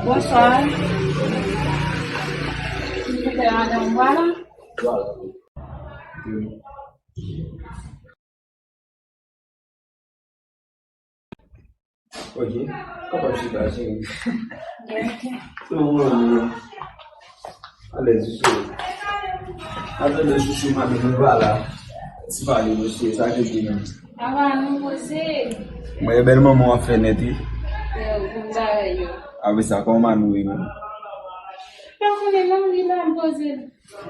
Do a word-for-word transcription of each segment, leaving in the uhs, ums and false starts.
Bonswa. Silvouplè, madanm, vwala. Vwala. Ok. Kapab chita, cheri. Ok. Tout moun alèz, sou. Atande, chouchou, madanm, nou pa la. Ti pale, monchè, sa ki gen menm? Apa, nou poze. Mwen, bèl manman w ap fè nèt, wi. Yo, konn bagay yo. Apre sa, kòman nou ye menm? Pa konnen non, li la poze.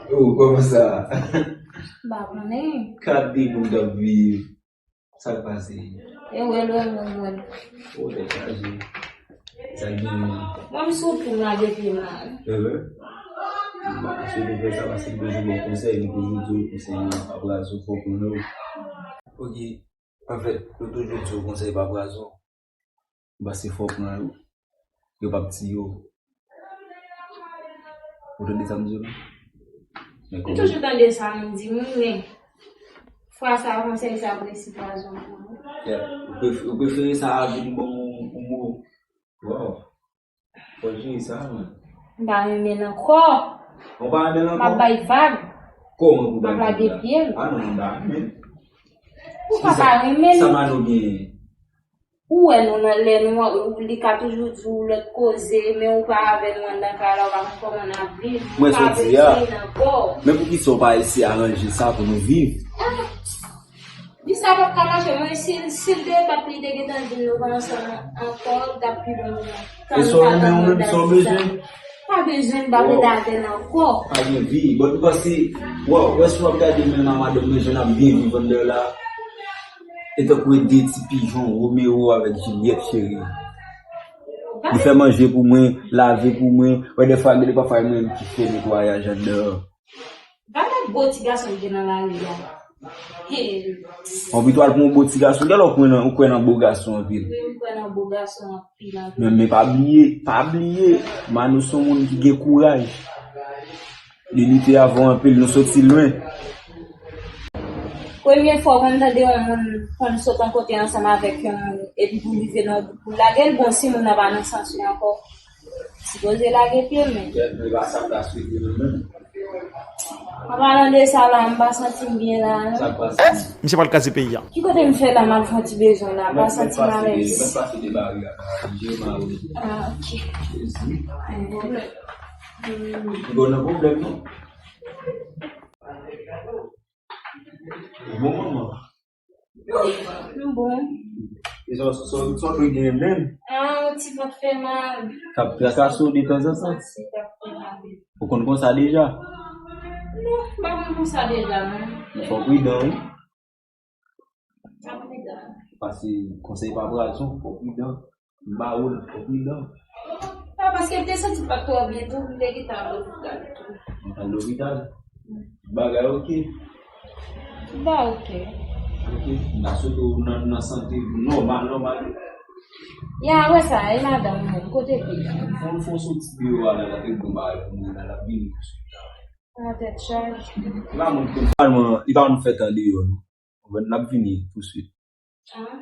Oh, kòman sa? M pa konnen. Gade moun k ap viv. Sa k pase? E wè lè moun mwen. O, tèt chaje. Sa k genyen? Mwen, m sou pou m lage pye m la. Enben. M pa ka swete fè sa paske m bezwen ba w konsèy, m toujou di w konsèy yo pa pou razo, fò w konnen w. Ok. Anfèt, yo toujou di w konsèy pa pou razo. Paske fò w pran yo. Yo p ap tiye w. Ou tande sa m di w la? Men M kòman toujou tande sa moun di moun, men fwa sa a, konsèy sa a presi pwazon pou mwen. Yeah. Ou pref-, ou prefere sa a vin bon yon mo. Wow. Fò jere sa, man. M pa renmen l ankò. Ou pa renmen l ankò? M ap bay vag. Kòman pou bay vag la? M ap lage pye m. Ah non, m pa renmen. Ou pa pa renmen l? Sa Mano genyen? Ou wè nou nan lè nou, li ka toujou di w lòt koze, men ou pa avè nou anndan kay la, ou pa konn kòman n ap viv, nou pa bezwen l ankò. Men poukisa w pa eseye aranje sa pou nou viv? Ah, di sa p ap ka mache, mwen, si, si l te, t ap li te gentan di n nou pa ansanm ankò, l t ap pi bon pou mwen. E sa w renmen ou menm, sa w bezwen? Pa bezwen, m pa vle avè l ankò. Pa gen vi. Bon, ou panse, wow, wè si w ap gade menm a madanm mwen, jan n ap byen viv anndan la. E tankou e de ti pijon, Romeo avèk Juliette, cheri. Li fè manje pou mwen, lave pou mwen. Wè, dèfwa, gen de pafwa, e mwen menm ki fè netwayaj anndan. Gade bo ti gason ki gen nan lari a. Hey. Anpi twal pou yon bo ti gason. Gade ou kwè nan, ou kwè nan bo gason anpil. Wi, m kwè nan bo gason anpil, anpil. Men, men pa bliye, pa bliye, Mano se yon moun ki gen kouraj. Li lite avè w anpil, nou soti lwen. Premye fwa w konn tande yon moun konn sot yon kote ansanm avèk yon moun, epi pou rive nan bout pou lage l, bon, si moun nan pa nan sans li ankò. Sipoze lage pye, men. Kèt, men pa sa m ta swete nou menm. An palan de sa la, m pa santi m byen la, non. Sa k pase? Misye pral kraze peyi a. Ki kote m fè la, m al fè yon ti bezwen la, m pa santi m alèz. Mèt pase de bari a, je mari. Ah, ok. Jezi. Gen pwoblèm. Hmm. Gen pwoblèm, non? Bon, manman. M bon. E sa, sa, sa w dwe genyen menm. Ah, yon ti vant fè mal. K ap trakase w detanzantan. Sa k fè mal. Ou konn konsa deja? Non, m pa konn konsa deja, non. Men fò w pridan, wi. M pa pridan. Paske konsèy pa pwazon, fò w pridan. M ba ou l, fò w pridan. Ah, paske m te santi m pa t twò byen tou, m te gentan al lopital tou. Ou t al lopital? Bagay oke? Ba oke. Oke, m ta swete w nan, nan sante nòmal, nòmal. Ya, wè sa, e madanm ou menm, kote l ye? Fò n, fò n soti deyò a la, la te bon bagay pou mwen la, l ap vini touswit la. Ah, tèt chaje. Li pa moun konn, finalman, li pa moun fè tan deyò, non. Konprann, n ap vini touswit. Ah.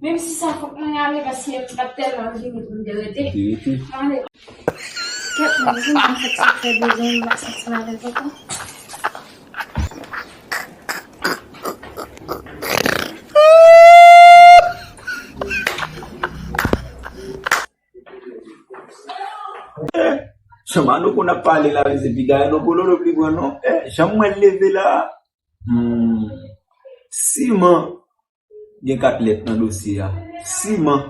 Menm si sa fòk mwen ale, paske m pa t tèlman vini pou m te rete. Te rete. Ale. Kèt mwen, vin, mwen fèk sa fè bezwen, mwen santi m alèz ankò. Eh, jan Mano konn ap pale la, se piga e non bololo li pran non. Eh, jan mwen leve la. Hmm. Siman gen kat lèt nan dosye a. Siman.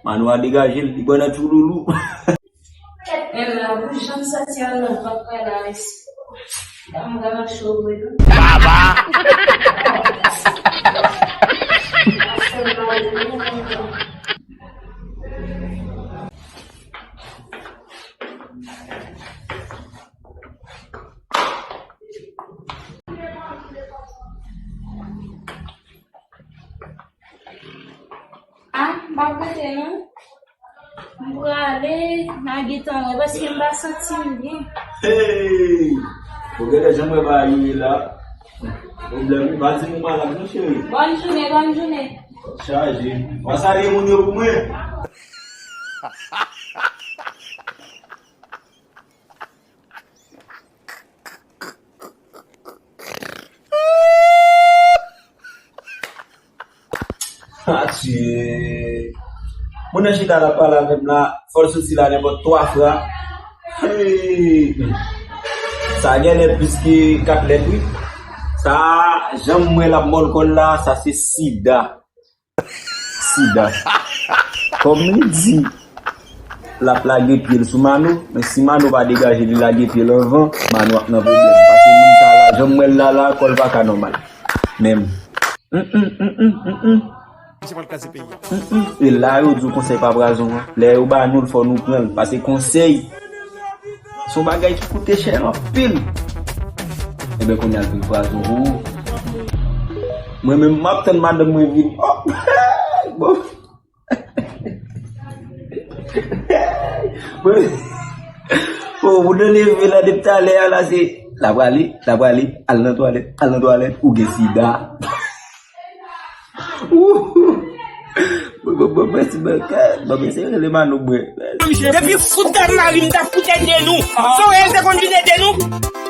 Mano a degaje l, li pran nan tchouloulou. Kèt men la, pou jan m santi anndan vant mwen la, mesi. Mwen vrèman cho vre wi. Baba! Ah, m p ap rete non. M prale, m a gentan wè, paske m pa santi m byen. Hey! Ou genlè janm wè bagay yo ye la. Pwoblèm, pa di nou malad non, cheri. Bòn jounen, bòn jounen. Chaje. W a salye moun yo pou mwen. Atye. Moun nan chita la pale avè m la, fò l soti la nenpòt twa fwa. Hey. Sa gen lè plis ke kat lèt wi. Sa, jan m wè l ap mòl kò l la, sa se sida. Sida. Kòm li di l ap lage pye l sou Mano, men si Mano pa degaje li lage pye l anvan, Mano ap nan pwoblèm. Paske moun sa la, jan m wè l la la, kò l pa ka nòmal. Menm. Mm, mm, mm, mm, mm, mm. Misye pral kraze peyi a. Mm, mm. E la yo di w konsèy pa pwazon an. Lè yo ba nou l, fò nou pran l. Paske konsèy, se yon bagay ki koute chè anpil. Enben, kounye a l vin pwazon pou ou. Mwen menm, m ap tann madanm mwen vin. Oh, bon. Mwen, oh, moun nan leve la depi talè a la, se, l ap prale, l ap prale, al nan twalèt, al nan twalèt, ou gen sida. Bon, bon, bon, mèsi, bon, bon, mèsi, rele Mano, mwen. Depi fout gad mari m ta fout ede nou. Sorel te konn vin ede nou.